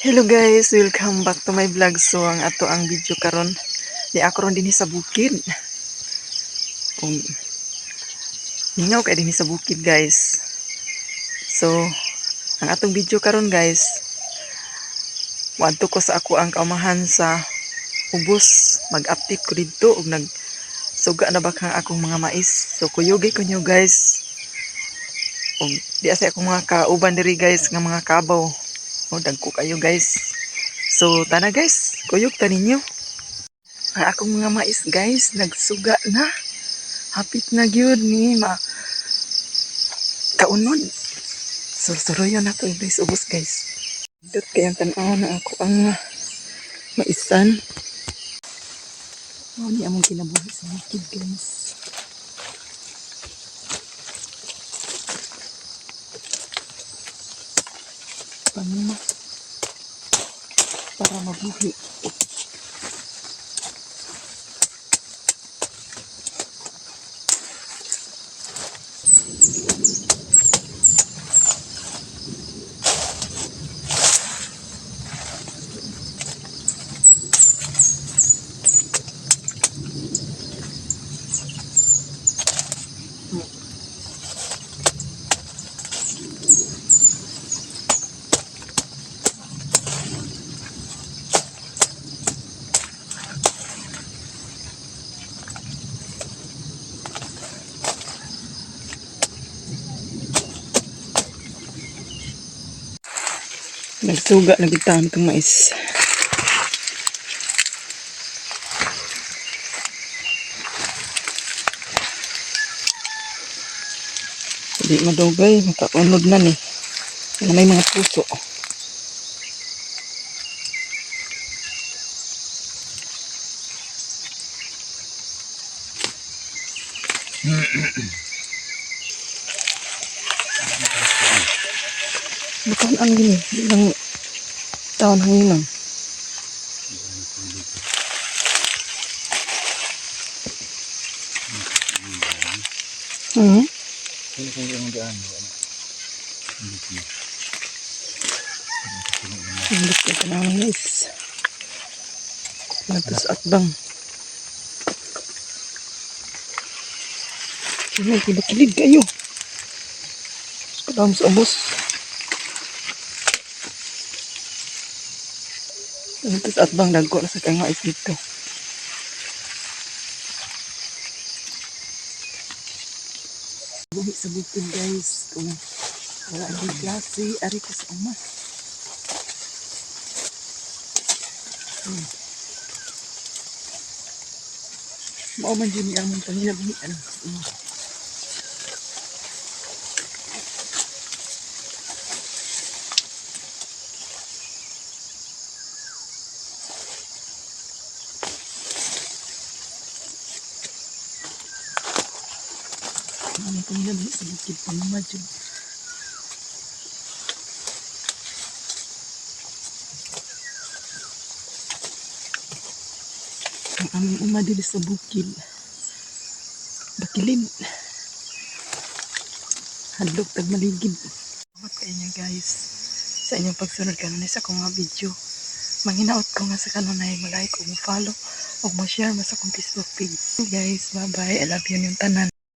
Hello guys, welcome back to my vlog. So ang ato ang video karon, di ako ron dinhi sa bukid. Ug mingaw kay dinhi sa bukid, guys. So ang atong video karon, guys, moadto ko sa ako ang kaumahan sa ubos, mag-update ko didto ug nag suga na ba kang akong mga mais. So kuyugi ko nyo, guys. Ug di sa akong mga kauban diri, guys, nga mga kabaw. Oh, dagko kayo, guys. So, tana guys, kuyog ta ninyo. Ang akong mga mais, guys, nagsuga na. Hapit na gyud ni ma kaunod. Sursuroyon na to guys, ubos, guys. Dot kayang tan-aw na ako ang maisan. Mao ni among kinabuhi sa bukid, guys. Panguma para mabuhi. Nagsuga na gid taon itong mais. Di madugay, makaunod na ni. Ano, may mga puso. Bukan ang gini, ilang taon hanginan. Sino kung yung daan? Hindi. Hindi ko na, guys. Natos atbang. Kini kilid kayo. Kalam sa ubos. Natos atbang, dagko na sa kay mais dito. Buhi sa bukid, guys. Kung wala ang klase, ari ko sa uma. Mao man jud ni among panginabuhian sa uma. Ang among panginabuhi sa bukid, panguma jud. Ang aming uma diri sa bukid. Bakilid. Hadlok tag maligid. Salamat kay niya, guys, sa inyong pagsunod kanunay sa akong mga video. Manghinaot ko nga sa kanunay mo like ug mo follow ug mo share mo sa akong Facebook page. Guys, bye bye. I love you ninyong tanan.